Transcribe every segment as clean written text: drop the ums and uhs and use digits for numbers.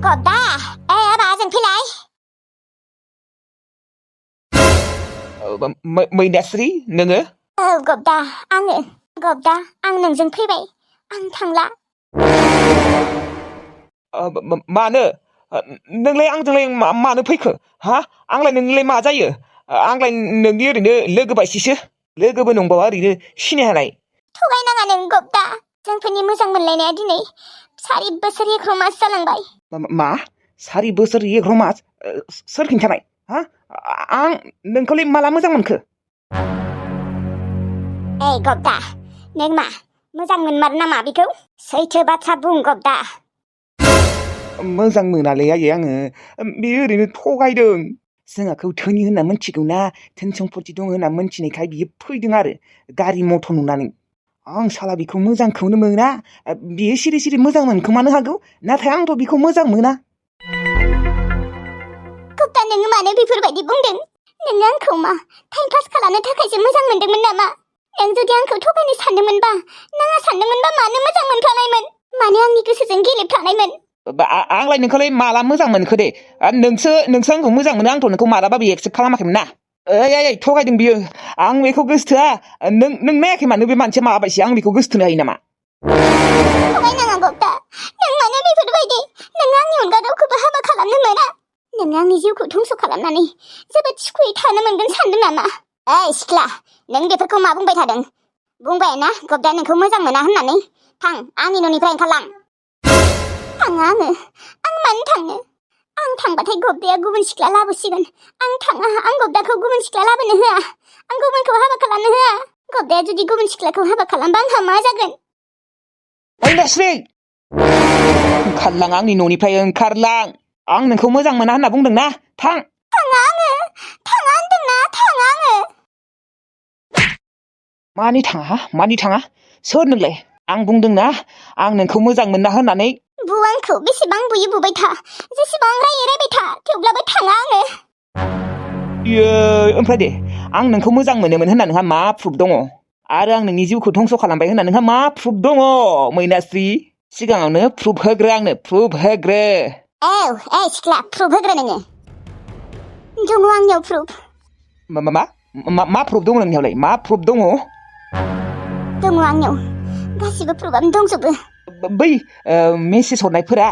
गब्दा आबा जों फैलाय मैनास्रि नोङो गब्दा आङो गब्दा आं नोंजों फैबाय आं थांला मानो नोंलाय आंजोंलाय मानो फैखो हा आंलाय नोंलाय मा जायो आंलाय नोंनि ओरैनो लोगो बायसिसो लोगोबो नंबावा ओरैनो सिनायहानाय थगायनाङा नों गब्दा जोंफोरनि मोजां मोनलायनाया दिनै 4 बोसोर 1 मास जालांबाय मा 4 बोसोर 1 मास सोर खिन्थानाय हा आं नोंखौलाय माला मोजां मोनखो गब्दा नों मा मोजां मोनमारो नामा बेखौ सैथो बाथ्रा बुं गब्दा मोजां मोनालै आयै आङो बेयो ओरैनो थगायदों जोंहाखौ धोनि होनना मिथिगौना धोन सम्पति दं होनना मिथिनायखाय बियो फैदों आरो गारि मथर नुनानै आं साला बेखौ मोजांखौनो मोना बियो सिरि सिरि मोजां मोनखोमानो हागौ नाथाय आंथ' बेखौ मोजां मोना गब्दा नोङो मानो बेफोरबायदि बुंदों नोङो आंखौ मा टाइम पास खालामनो थाखायसो मोजां मोनदोंमोन नामा नों जुदि आंखौ थगायनो सानदोंमोनबा नाङा सानदोंमोनबा मानो मोजां मोनफ्लानायमोन मानो आंनि गोसोजों गेलेफ्लानायमोन आंलाय नोंखौलाय माला मोजां मोनखो दे नोंसो आंखौ मोजां मोनो आंथ' नोंखौ मालाबाबो एक्सेप्ट खालामाखैमोन ना ओइ थगायदों बियो आं बेखौ गोसोथोआ नों नायाखै मानो बे मानसिया माबायसि आं बेखौ गोसोथोनो हायो नामा थगायनाङा गब्दा नों मानो बेफोरबायदि नों आंनि अनगा रावखौबो हाबा खालामनो मोना नों आंनि जिउखौ धंस खालामनानै जोबोद सुखुयै थानो मोनगोन सानदों नामा सिख्ला नों बेफोरखौ मा बुंबाय थादों बुंबाय ना गब्दा नोंखौ मोजां मोना होननानै थां आंनि न'निफ्राय ओंखारलां थाङा आं मानो थांनो आं थांबाथाय गब्दाया गुबुन सिख्ला लाबोसिगोन आं थाङा आं गब्दाखौ गुबुन सिख्ला लाबोनो होआ आं गुबुनखौ हाबा खालामनो होआ गब्दाया जुदि गुबुन सिख्लाखौ हाबा खालामबा आंहा मा जागोन मैनास्रि ओंखारलां आंनि न'निफ्राय ओंखारलां आं नोंखौ मोजां मोना होनना बुंदोंना थाङा होनदोंना थाङा आङो मानि थाङा सोर नोंलाय आं बुंदोंना आं नोंखौ मोजां मोना होननानै बु आंखौ बेसेबां बुयै बुबाय था जेसेबां रायबाय था थेवब्लाबो थाङा आङो ओमफ्राय दे आं नोंखौ मोजां मोनोमोन होनना नोंहा मा प्रुफ दङ आरो आं नोंनि जिउखौ धंस खालामबाय होनना नोंहा मा प्रुफ दङ मैनास्रि सिगाङावनो प्रुफ होग्रो आंनो प्रुफ होग्रो सिख्ला प्रुफ होग्रो नोङो दङ आंनियाव प्रुफ मा प्रुफ दङ नोंनियावलाय मा प्रुफ दङ आंनियाव गासिबो प्रुफआनो दंजोबो बै मेसेज हरनायफोरा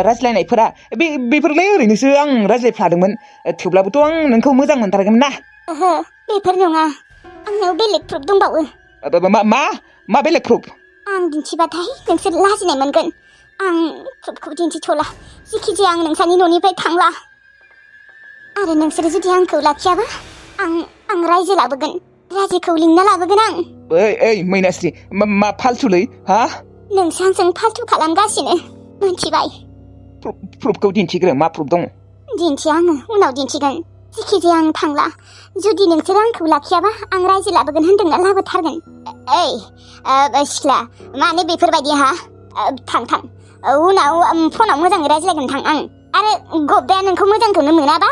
रायज्लायनायफोरा बेफोरलाय ओरैनोसो आं रायज्लायफ्लादोंमोन थेवब्लाबोथ' आं नोंखौ मोजां मोनथारगौमोन ना बेफोर नङा आंनाव बेलेग प्रुफ दंबावो मा बेलेग प्रुफ आं दिन्थिबाथाय नोंसोर लाजिनाय मोनगोन आं प्रुफखौ दिन्थिथ'ला जिखिजाया आं नोंसानि न'निफ्राय थांला आरो नोंसोर जुदि आंखौ लाखियाबा आं रायजो लाबोगोन रायजोखौ लिंना लाबोगोन आं ओइ मैनास्रि मा फालथुलै हा नोंसो आंजों फालथु खालामगासिनो मिन्थिबाय प्रुफखौ दिन्थिग्रो मा प्रुफ दङ दिन्थिया आङो उनाव दिन्थिगोन जिखिजाया आं थांला जुदि नोंसोर आंखौ लाखियाबा आं रायजो लाबोगोन होनदोंना लाबोथारगोन सिख्ला मानो बेफोरबायदि हा थां उनाव फनाव मोजाङै रायज्लायगोन थां आं आरो गब्दाया नोंखौ मोजांखौनो मोनाबा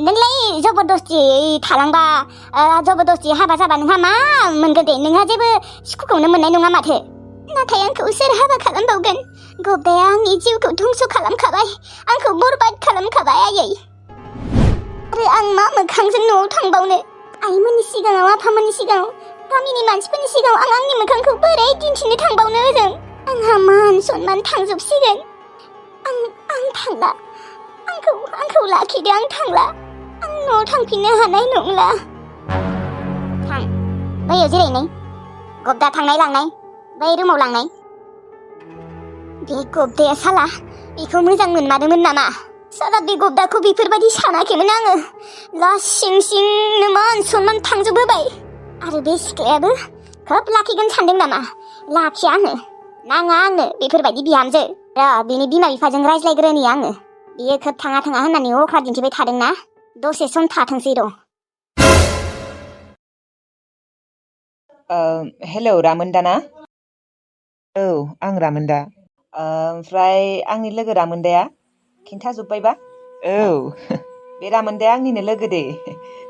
नोंलाय जबरदस्ति थालांबा जबरदस्ति हाबा जाबा नोंहा मा मोनगोन दे नोंहा जेबो सुखुखौनो मोननाय नङा माथो नाथाय आंखौ सोर हाबा खालामबावगोन गब्दाया आंनि जिउखौ धंस खालामखाबाय आंखौ बरबाद खालामखाबाय आयै आरो आं मा मोखांजों न'आव थांबावनो आइमोननि सिगाङाव आफामोननि सिगाङाव गामिनि मानसिफोरनि सिगाङाव आं आंनि मोखांखौ बोरै दिन्थिनो थांबावनो ओजों आंहा मान सनमान थांजोबसिगोन आं थांला आंखौ लाखिदो आं थांला आं न'आव थांफिननो हानाय नंला थां बैयाव जिरायनाय गब्दा थांनाय लांनाय बै रुमाव लांनाय बे गब्दाया साला बेखौ मोजां मोनमारोमोन नामा साला बे गब्दाखौ बेफोरबायदि सानाखैमोन आङो लासिं सिंनो मान सनमान थांजोबहोबाय आरो बे सिख्लायाबो खोब लाखिगोन सानदों नामा लाखिया आङो नाङा आंनो बेफोरबायदि बिहामजो बिनि बिमा बिफाजों रायज्लायग्रोनि आङो बियो खोब थाङा होननानै अख्रा दिन्थिबाय थादोंना दसे सम थाथोंसै र' हेलौ रामोनदा ना औ आं रामोनदा ओमफ्राय आंनि लोगो रामोनदाया खिन्थाजोब्बायबा औ बे रामोनदाया आंनिनो लोगो दे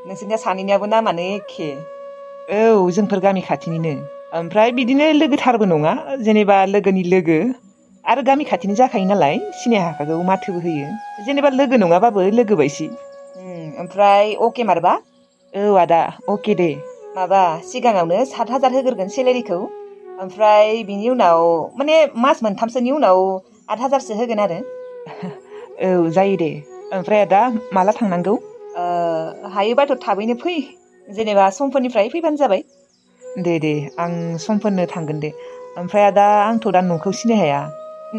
नोंसोरनिया सानैनियाबो नामानो एखे औ जोंफोर गामि खाथिनिनो ओमफ्राय बिदिनो लोगोथारबो नङा जेनेबा लोगोनि लोगो आरो गामि खाथिनि जाखायो नालाय सिनाय हाखागौ माथोबो होयो जेनेबा लोगो नङाबाबो लोगो बायसि ओमफ्राय अके मारबा औ आदा अके दे माबा सिगाङावनो 7,000 होग्रोगोन सेलेरिखौ ओमफ्राय बिनि उनाव माने मास मोनथामसोनि उनाव 8,000सो होगोन आरो औ जायो दे ओमफ्राय आदा माला थांनांगौ हायोबाथ' थाबैनो फै जेनेबा समफोरनिफ्राय फैबानो जाबाय दे आं समफोरनो थांगोन दे ओमफ्राय आदा आंथ' दा न'खौ सिनाय हाया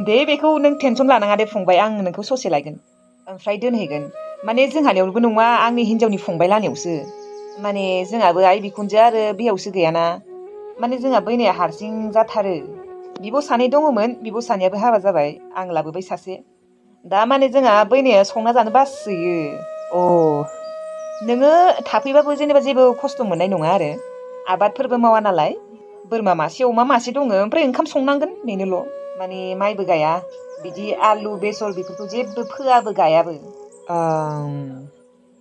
दे बेखौ नों टेनसन लानाङा दे फंबाय आं नोंखौ ससे लायगोन ओमफ्राय दोनहैगोन माने जोंहानियावबो नङा आंनि हिनजावनि फंबाय लानियावसो माने जोंहाबो आइ बिखुनजो आरो बेयावसो गैयाना माने जोंहा बैनाया हारसिं जाथारो बिब' सानै दङमोन बिब' सानैयाबो हाबा जाबाय आं लाबोबाय सासे दा माने जोंहा बैनाया संना जानो बासोयो नोङो थाफैबाबो जेनेबा जेबो खस्थ' मोननाय नङा आरो आबादफोरबो मावा नालाय बोरमा मासे अमा मासे दङ ओमफ्राय ओंखाम संनांगोन बेनोल' माने माइबो गाया बिदि आलु बेसर बेफोरखौ जेबो फोआबो गायाबो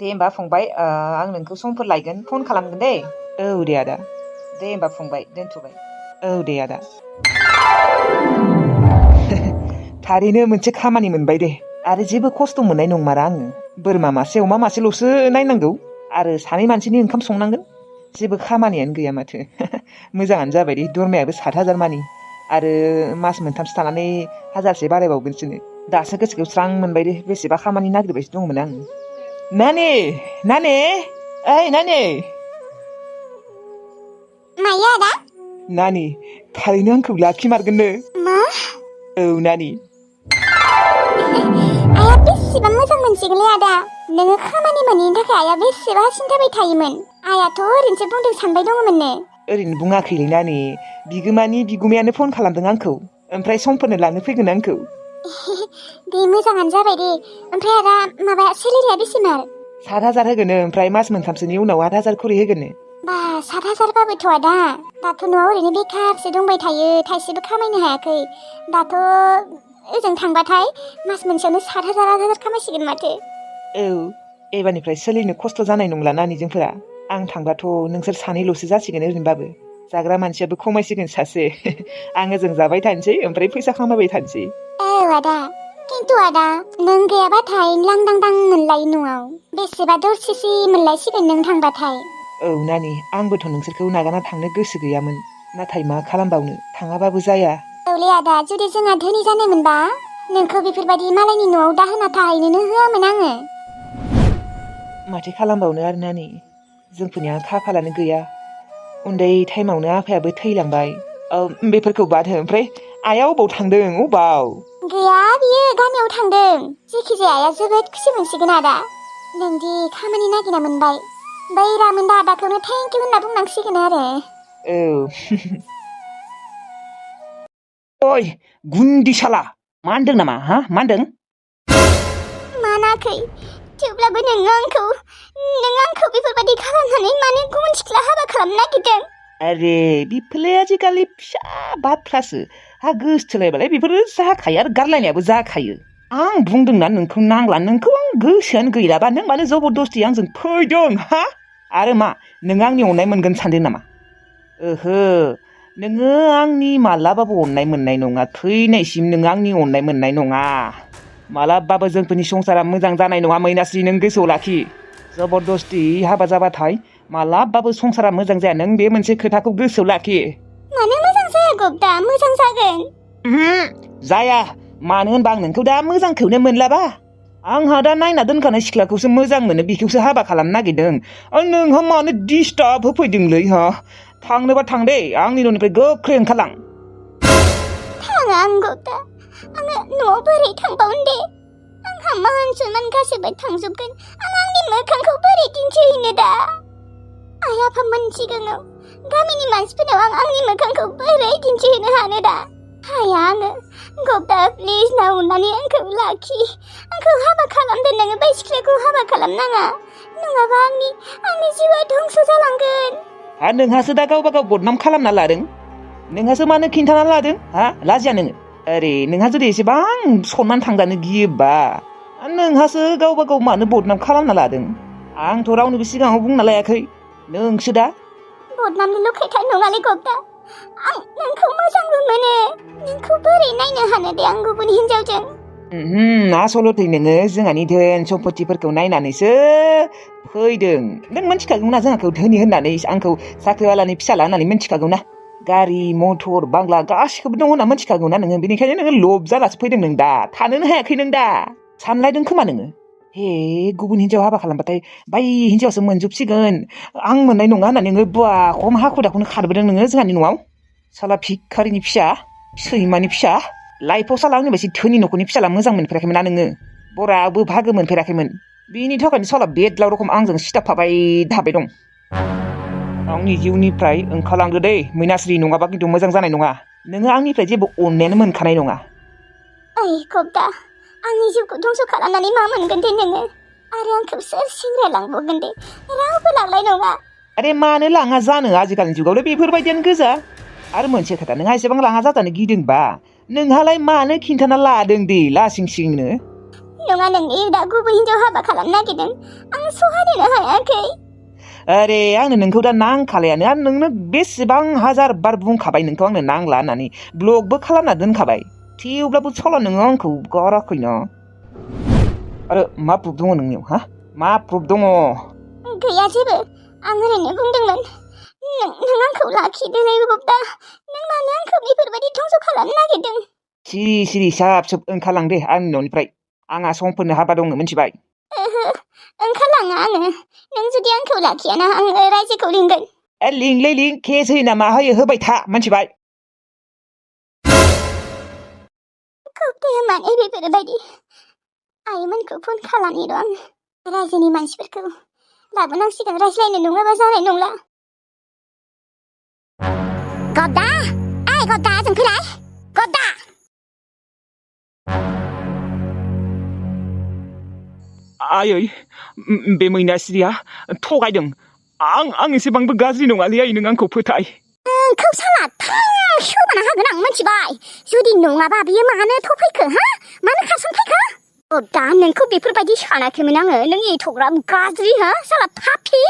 दे होमबा फंबाय आं नोंखौ समफोर लायगोन फन खालामगोन दे औ दे आदा दे होमबा फंबाय दोनथ'बाय औ दे आदा थारैनो मोनसे खामानि मोनबाय दे आरो जेबो खस्थ' मोननाय नंमारा आङो बोरमा मासे अमा मासेल'सो नायनांगौ आरो सानै मानसिनि ओंखाम संनांगोन जेबो खामानियानो गैया माथो मोजाङानो जाबाय दे दरमायाबो 7,000 मानि आरो मास मोनथामसो थानानै 1,000सो बारायबावगोनसोनो दासो गोसोखौ स्रां मोनबाय दे बेसेबा खामानि नागिरबायसो दंमोन आं नानि ओइ नानि मायो आदा नानि थारैनो आंखौ लाखिमारगोननो मा औ नानि आइया बेसेबां मोजां मोनसिगोनलै आदा नोङो खामानि मोनैनि थाखाय आइया बेसेबा सिन्थाबाय थायोमोन आइयाथ' ओरैनोसो बुंदों सानबाय दङमोननो ओरैनो बुङाखैलै नानि बिगोमानि बिगुमायानो फन खालामदों आंखौ ओमफ्राय समफोरनो लांनो फैगोन आंखौ दे मोजाङानो जाबाय दे ओमफ्राय आदा माबा सेलेरिया बेसेमार 7,000 होगोन ओमफ्राय मास मोनथामसोनि उनाव 8,000 खरि होगोन बा 7,000 बाबोथ' आदा दाथ' न'आव ओरैनो बेखारसो दंबाय थायो थाइसेबो खामायनो हायाखै दाथ' ओजों थांबाथाय मास मोनसेयावनो 7,000 खामायसिगोन माथो औ एबारनिफ्राय सोलिनो खस्थ' जानाय नंला नानि जोंफोरा आं थांबाथ' नोंसोर सानैल'सो जासिगोन ओरैनोबाबो जाग्रा मानसियाबो खमायसिगोन सासे आं ओजों जाबाय थानोसै ओमफ्राय फैसा खामायबाय थानोसै औ आदा खिन्थु आदा नों गैयाबाथाय लांदांदां मोनलायो न'आव बेसेबा दरसिसि मोनलायसिगोन नों थांबाथाय औ नानि आंबोथ' नोंसोरखौ नागारना थांनो गोसो गैयामोन नाथाय मा खालामबावनो थाङाबाबो जाया औलै आदा जुदि जोंहा धोनि जानायमोनबा नोंखौ बेफोरबायदि मालायनि न'आव दाहोना थाहैनोनो होआमोन आङो माथो खालामबावनो आरो नानि जोंफोरनिया खाफालानो गैया उन्दै टाइमावनो आफायाबो थैलांबाय बेफोरखौ बाद हो ओमफ्राय आइया अबाव थांदों अबाव गैया बियो गामियाव थांदों जेखिजाया आइया जोबोद खुसि मोनसिगोन आदा नोंदि खामानि नागिरना मोनबाय बै रामोनदा आदाखौनो थेंक इउ होनना बुंनांसिगोन आरो औ ओइ गुन्दी साला मा होनदों नामा मा होनदों मानाखै थेवब्लाबो नों आंखौ बेफोरबायदि खालामनानै मानो गुबुन सिख्ला हाबा खालामनो नागिरदों आरे बेफोरलाय आजिखालि फिसा बाथ्रासो गोसथोलायबालाय बेफोरो जाखायो आरो गारलायनायाबो जाखायो आं बुंदोंना नोंखौ नांला नोंखौ आं गोसोआनो गैलाबा नों मानो जबरदस्ति आंजों फैदों आरो मा नों आंनि अननाय मोनगोन सानदों नामा ओहो नोङो आंनि मालाबाबो अननाय मोननाय नङा थैनायसिम नों आंनि अननाय मोननाय नङा मालाबाबो जोंफोरनि संसारा मोजां जानाय नङा मैनास्रि नों गोसोआव लाखि जबरदस्ति हाबा जाबाथाय मालाबाबो संसारा मोजां जाया नों बे मोनसे खोथाखौ गोसोआव लाखि मानो मोजां जाया गब्दा मोजां जागोन जाया मानो होनबा आं नोंखौ दा मोजांखौनो मोनलाबा आंहा दा नायना दोनखानाय सिख्लाखौसो मोजां मोनो बेखौसो हाबा खालामनो नागिरदों नोंहा मानो डिस्टार्ब होफैदोंलै थांनोबा थां दे आंनि न'निफ्राय गोख्रै ओंखारलां थाङा आं गब्दा आङो न'आव बोरै थांबावनो दे आंहा मान सनमान गासैबो थांजोबगोन आं आंनि मोखांखौ बोरै दिन्थिहैनो दा आइ आफामोननि सिगाङाव गामिनि मानसिफोरनाव आं आंनि मोखांखौ बोरै दिन्थिहैनो हानो दा हाया आङो गब्दा प्लिज ना अननानै आंखौ लाखि आंखौ हाबा खालामदो नोङो बै सिख्लाखौ हाबा खालामनाङा नङाबा आंनि जिउआ धंस जालांगोन नोंहासो दा गावबा गाव बदनाम खालामना लादों नोंहासो मानो खिन्थाना लादों लाजिया नोङो अरे नोंहा जुदि एसेबां सनमान थांजानो गियोबा नोंहासो गावबा गाव मानो बदनाम खालामना लादों आंथ' रावनिबो सिगाङाव बुंना लायाखै नोंसो दा बदनामनिल' खोथा नङालै गब्दा आं नोंखौ मोजांबो मोनो नोंखौ बोरै नायनो हानो दे आं गुबुन हिनजावजों आसलथे नोङो जोंहानि धोन सम्पतिफोरखौ नायनानैसो फैदों नों मिथिखागौना जोंहाखौ धोनि होननानै आंखौ साख्रिवालानि फिसाला होननानै मिथिखागौना गारि मथर बांला गासिखौबो दङ होनना मिथिखागौना नोङो बेनिखायनो नोङो लब जालासो फैदों नों दा थानोनो हायाखै नों दा सानलायदों खोमा नोङो हे गुबुन हिनजाव हाबा खालामबाथाय बै हिनजावसो मोनजोबसिगोन आं मोननाय नङा होननानै नोङो बुवा खम हाखु दाखुनो खारबोदों नोङो जोंहानि न'आव साला भिखारिनि फिसा सैमानि फिसा लाइफआव साला आंनि बायदि धोनि न'खरनि फिसाला मोजां मोनफेराखैमोन ना नोङो बराबो भागो मोनफेराखैमोन बेनि थाखायनो साला बेदलाव रखम आंजों सिथाबफाबाय थाबाय दं आंनि जिउनिफ्राय ओंखारलांदो दै मैनास्रि नङाबा खिन्थु मोजां जानाय नङा नोङो आंनिफ्राय जेबो अननायानो मोनखानाय नङा ओइ गब्दा आंनि जिउखौ धंस' खालामनानै मा मोनगोन दे नोङो आरो आंखौ सोर सेंग्राया लांबावगोन दे रावबो लांनाय नङा आरे मानो लाङा जानो आजिखालिनि जुगावलाय बेफोरबायदियानो गोजा आरो मोनसे खोथा नोंहा एसेबां लाङा जाजानो गिदोंबा नोंहालाय मानो खिन्थाना लादों दे लासिं सिंनो नङा नोंनि दा गुबुन हिनजाव हाबा खालामनो नागिरदों आं सहायनो हायाखै आरे आंनो नोंखौ दा नांखालायानो आरो नोंनो बेसेबां हाजार बार बुंखाबाय नोंखौ आंनो नांला होननानै ब्लकबो खालामना दोनखाबाय थेवब्लाबो साला नोङो आंखौ गाराखैना आरो मा प्रुफ दङ नोंनियाव हा मा प्रुफ दङ गैया जेबो आं ओरैनो बुंदोंमोन नों आंखौ लाखिदोलै गब्दा नों मानो आंखौ बेफोरबायदि धंस' खालामनो नागिरदों सिरि सिरि साब सोब ओंखारलां दे आंनि न'निफ्राय आंहा समफोरनो हाबा दंनो मिथिबाय ओहो ओंखारलाङा आङो नों जुदि आंखौ लाखियाना आं रायजोखौ लिंगोन लिंलै लिं केस होयो ना मा होयो होबाय था मिथिबाय गब्दाया मानो बेफोरबायदि आइमोनखौ फन खालामनि र' आं रायजोनि मानसिफोरखौ लाबोनांसिगोन रायज्लायनो नङाबा जानाय नंला गब्दा ओइ गब्दा जों फैलाय गब्दा आयै बे मैनास्रिया थगायदों आं एसेबांबो गाज्रि नङालै आयै नों आंखौ फोथाय नोंखौ साला सोबाना हागोन आं मिथिबाय जुदि नङाबा बियो मानो थफैखो हा मानो खारसनफैखो गब्दा नोंखौ बेफोरबायदि सानाखैमोन आङो नों एथ'ग्राब गाज्रि हा साला पापि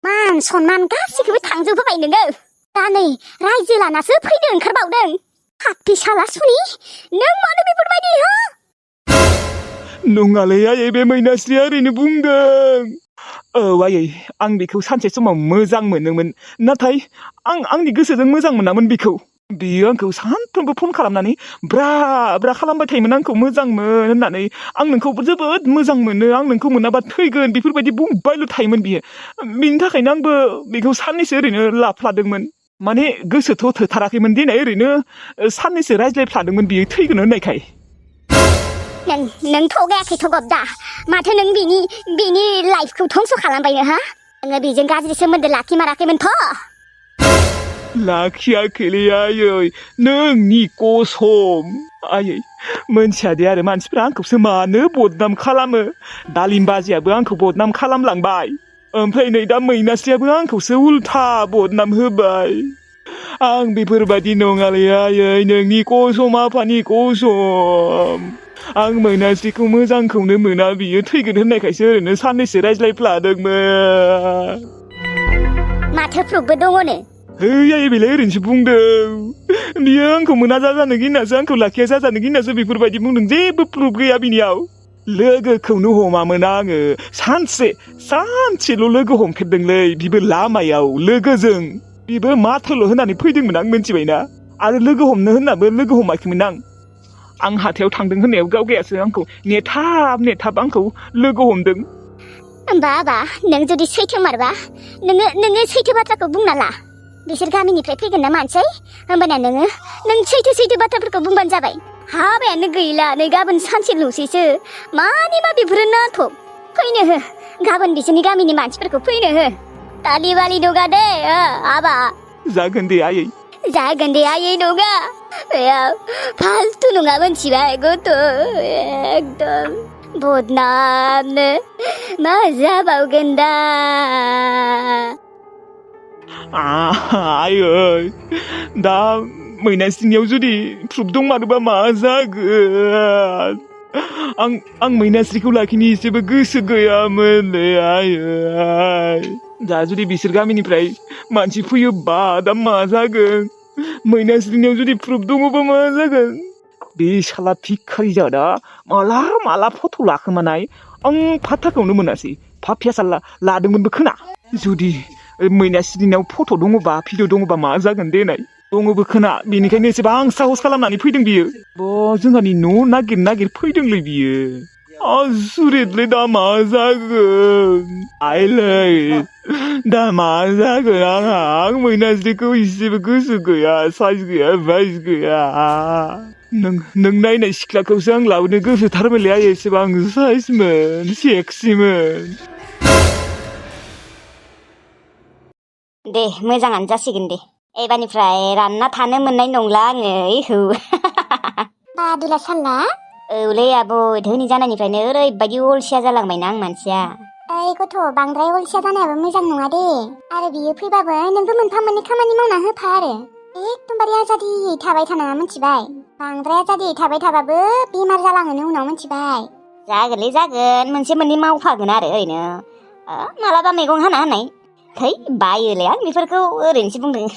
मान सनमान गासिखौबो थांजोबहोबाय नोङो दा नै रायजो लानासो फैनो ओंखारबावदों पापि साला सुनि नों मानो बेफोरबायदि हा नङालै आयै बे मैनास्रिया ओरैनो बुंदों औ आयै आं बेखौ सानसे समाव मोजां मोनोमोन नाथाय आंनि गोसोजों मोजां मोनामोन बेखौ बियो आंखौ सानफ्रोमबो फन खालामनानै ब्रा ब्रा खालामबाय थायोमोन आंखौ मोजां मोन होननानै आं नोंखौ जोबोद मोजां मोनो आं नोंखौ मोनाबा थैगोन बेफोरबायदि बुंबायल' थायोमोन बियो बिनि थाखायनो आंबो बेखौ साननैसो ओरैनो लाफ्लादोंमोन माने गोसोथ' थोथाराखैमोन दिनै ओरैनो साननैसो रायज्लायफ्लादोंमोन बियो थैगोन होननायखाय नों थगायाखैथ' गब्दा माथो नों बिनि लाइफखौ धंस' खालामबायनो हा नोङो बेजों गाज्रि सोमोन्दो लाखिमाराखैमोनथ' लाखियाखैलै आयै नोंनि कसम आयै मोनथियादे आरो मानसिफ्रा आंखौसो मानो बदनाम खालामो दालिम बाजियाबो आंखौ बदनाम खालामलांबाय ओमफ्राय नै दा मैनास्रियाबो आंखौसो उल्था बदनाम होबाय आं बेफोरबायदि नङालै आयै नोंनि कसम आफानि कसम आं मैनास्रिखौ मोजांखौनो मोना बियो थैगोन होननायखायसो ओरैनो साननैसो रायज्लायफ्लादोंमोन माथो प्रुफबो दङनो आयै बेलाय ओरैनोसो बुंदों बियो आंखौ मोना जाजानो गिनासो आंखौ लाखिया जाजानो गिनासो बेफोरबायदि बुंदों जेबो प्रुफ गैया बिनियाव लोगोखौनो हमामोन आङो सानसेल' लोगो हमफेरदोंलै बिबो लामायाव लोगोजों बिबो माथोल' होनानै फैदोंमोन आं मिथिबायना आरो लोगो हमनो होननाबो लोगो हमाखैमोन आं हाथायाव थांदों होननायाव गावगायासो आंखौ नेथाब आंखौ लोगो हमदों होमबा नों जुदि सैथोमारबा नोङो सैथो बाथ्राखौ बुंना ला बिसोर गामिनिफ्राय फैगोन ना मानसै होमबाना नों सैथो बाथ्राफोरखौ बुंबानो जाबाय हाबायानो गैला नै गाबोन सानसेल'सैसो मानि मा बेफोरो नाथब फैनो हो गाबोन बिसोरनि गामिनि मानसिफोरखौ फैनो हो दालि बालि नङा दे हाबा जागोन दे आयै नङा फालतु नङा मोनथिबाय गथ' एकदम बदनामनो मा जाबावगोन दा आयै दा मैनास्रिनियाव जुदि प्रुफ दंमारोबा मा जागोन आं मैनास्रिखौ लाखिनो एसेबो गोसो गैयामोनलै आयै दा जुदि बिसोर गामिनिफ्राय मानसि फैयोबा दा मा जागोन मैनास्रिनियाव जुदि प्रुफ दङबा मा जागोन? बे साला भिखारि जादा माला फट' लाखोमानाय आं फात्ताखौनो मोनासै। फाफिया लादोंमोनबो खोना। जुदि मैनास्रिनियाव फट' दङबा भिडिअ दङबा मा जागोन देनाय? दङबो खोना, बेनिखायनो एसेबां साहस खालामनानै फैदों बियो। जोंहानि न' नागिर फैदोंलै बियो। आसुरितलै, दा मा जागोन? आइलै दा मा जागोन आंहा? आं मैनास्रिखौ इसेबो गोसो गैया, साइस गैया, बाइस गैया। नों नायनाय सिख्लाखौसो आं लाबोनो गोसोथारमोनलै आइ, एसेबां साइसमोन, सेक्सिमोन। दे मोजाङानो जासिगोन दे। एबारनिफ्राय रानना थानो मोननाय नंला आङो इहौ। बादुला साला। औलै आब', धोनि जानायनिफ्रायनो ओरैबायदि अलसिया जालांबायना आं मानसिया। ओइ गथ', बांद्राय अलसिया जानायाबो मोजां नङा दे। आरो बियो फैबाबो नोंबो मोनफा मोननै खामानि मावना होफा आरो। एकदमबारे आजादियै थाबाय थानाङा, मिथिबाय? बांद्राय आजादियै थाबाय थाबाबो बेमार जालाङोनो उनाव, मिथिबाय? जागोनलै जागोन, मोनसे मोननै मावफागोन आरो ओरैनो मालाबा मैगं हाना होनाय। है बायोलै आं बेफोरखौ, ओरैनोसो बुंदों।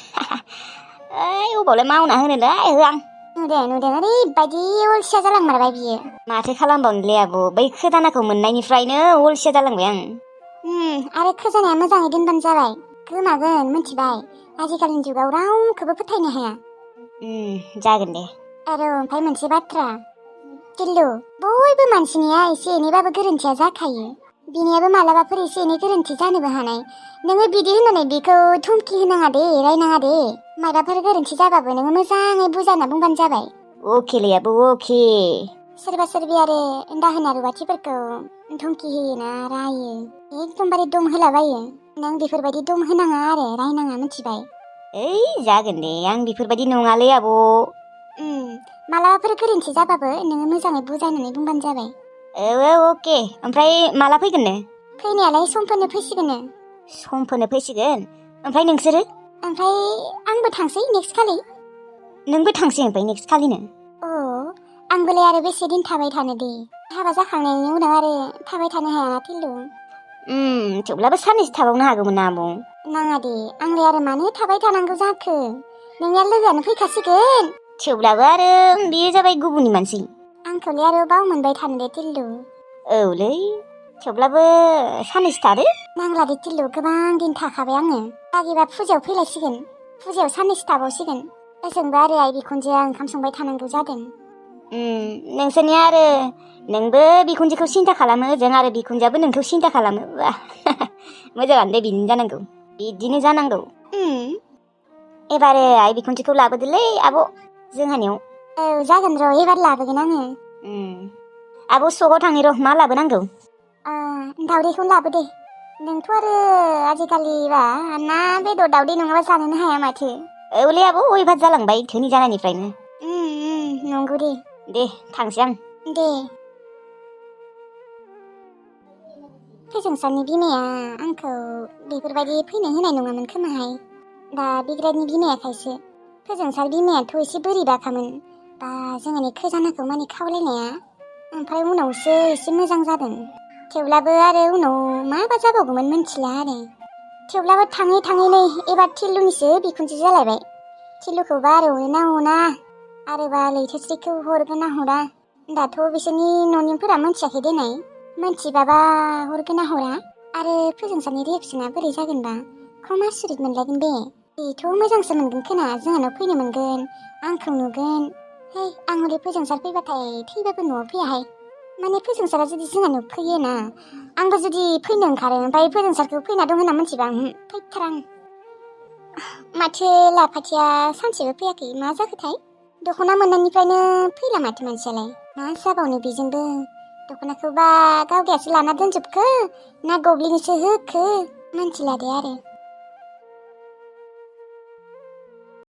ओइ अबावलाय मावना होनोलै हो आं। नुदों ओरैबायदि अलसिया जालांमारबाय बियो। माथो खालामबावनोलै आब', बै खोदानाखौ मोननायनिफ्रायनो अलसिया जालांबाय आं। आरो खोजानाया मोजाङै दोनबानो जाबाय, गोमागोन, मिथिबाय? आजिखालिनि जुगाव रावखौबो फोथायनो हाया। जागोन दे। आरो ओमफ्राय मोनसे बाथ्रा, किल्लु, बयबो मानसिनिया एसे एनैबाबो गोरोन्थिया जाखायो। बिनियाबो मालाबाफोर एसे एनै गोरोन्थि जानोबो हानाय। नोङो बिदि होननानै बेखौ धुमखि होनाङा दे, रायनाङा दे। माबाफोर गोरोन्थि जाबाबो नोङो मोजाङै बुजायना बुंबानो जाबाय। अकेलै आब' अके। सोरबा सोरबि आरो दाहोना रुवाथिफोरखौ धुमखि होयोना, रायो, एकदमबारे दम होलाबायो। नों बेफोरबायदि दम होनाङा आरो रायनाङा, मिथिबाय? ओइ जागोन दे, आं बेफोरबायदि नङालै आब'। मालाबाफोर गोरोन्थि जाबाबो नोङो मोजाङै बुजायनानै बुंबानो जाबाय। औ अके। ओमफ्राय माला फैगोन नो? फैनायालाय समफोरनो फैसिगोन। समफोरनो फैसिगोन? ओमफ्राय नोंसोरो? ओमफ्राय आंबो थांसै नेक्स्ट खालि। नोंबो थांसै ओमफ्राय नेक्स्ट खालिनो? आंबोलाय आरो बेसे दिन थाबाय थानो दे। हाबा जाखांनायनि उनाव आरो थाबाय थानो हायाना किल्लु। थेवब्लाबो साननैसो थाबावनो हागौमोन ना आब'? नाङा दे, आंलाय आरो मानो थाबाय थानांगौ जाखो? नोंनिया लोगोआनो फैखासिगोन। थेवब्लाबो आरो बेयो जाबाय गुबुननि मानसि। आंखौलाय आरो बाव मोनबाय थानो दे किल्लु। औलै, थेवब्लाबो साननैसो थादो। नांला दे किल्लु, गोबां दिन थाखाबाय आङो। बागिबा फुजायाव फैलायसिगोन। फुजायाव साननैसो थाबावसिगोन। ओजोंबो आरो आइ बिखुनजोआ ओंखाम संबाय थानांगौ जादों। नोंसोरनिया आरो नोंबो बिखुनजोखौ सिन्था खालामो ओजों, आरो बिखुनजोआबो नोंखौ सिन्था खालामो। मोजाङानो दे, बिदिनो जानांगौ। बिदिनो जानांगौ। एबार आइ बिखुनजोखौ लाबोदोलै आब' जोंहानियाव। औ जागोन र', एबार लाबोगोन आङो। आब' सकआव थांनि र', मा लाबोनांगौ? दावदैखौनो लाबो दे। नोंथ' आरो आजिखालिबा ना बेदर दावदै नङाबा जानोनो हाया माथो। औलै आब', अयभास जालांबाय धोनि जानायनिफ्रायनो। नंगौ दे। दे थांसै आं। दे। फोजोंसारनि बिमाया आंखौ बेफोरबायदि फैनो होनाय नङामोन खोमाहाय। दा बिग्रायनि बिमायाखायसो। फोजोंसार बिमायाथ' एसे बोरैबाखामोन। बा जोंहानि खोजानाखौ माने खावलायनाया। ओमफ्राय उनावसो एसे मोजां जादों। थेवब्लाबो आरो उनाव माबा जाबावगौमोन मिथिला आरो। थेवब्लाबो थाङै थाङै नै एबार थिलुनिसो बिखुनजो जालायबाय। थिलुखौबा आरो अनोना अना, आरोबा लैथोस्रिखौ हरगोन ना हरा। दाथ' बिसोरनि न'निफोरा मोनथियाखै देनाय। मोनथिबाबा हरगोन ना हरा? आरो फोजोंसारनि रिएक्सना बोरै जागोनबा? खम आसुरित मोनलायगोन बे। बेथ' मोजांसो मोनगोन खोना, जोंहानाव फैनो मोनगोन, आंखौ नुगोन। है, आं हले फोजोंसार फैबाथाय थैबाबो न'आव फैयाहाय। माने फोजोंसारा जुदि जोंहानाव फैयोना, आंबो जुदि फैनो ओंखारो, ओमफ्राय फोजोंसारखौ फैना दं होनना मोनथिबा फैथारा आं। माथो लाफाथिया सानसेबो फैयाखै, मा जाखोथाय? दख'ना मोननायनिफ्रायनो फैला माथो मानसियालाय। मा जाबावनो बेजोंबो? दख'नाखौबा गावगायासो लाना दोनजोबखो ना गब्लिनोसो होखो? मिन्थिला दे आरो।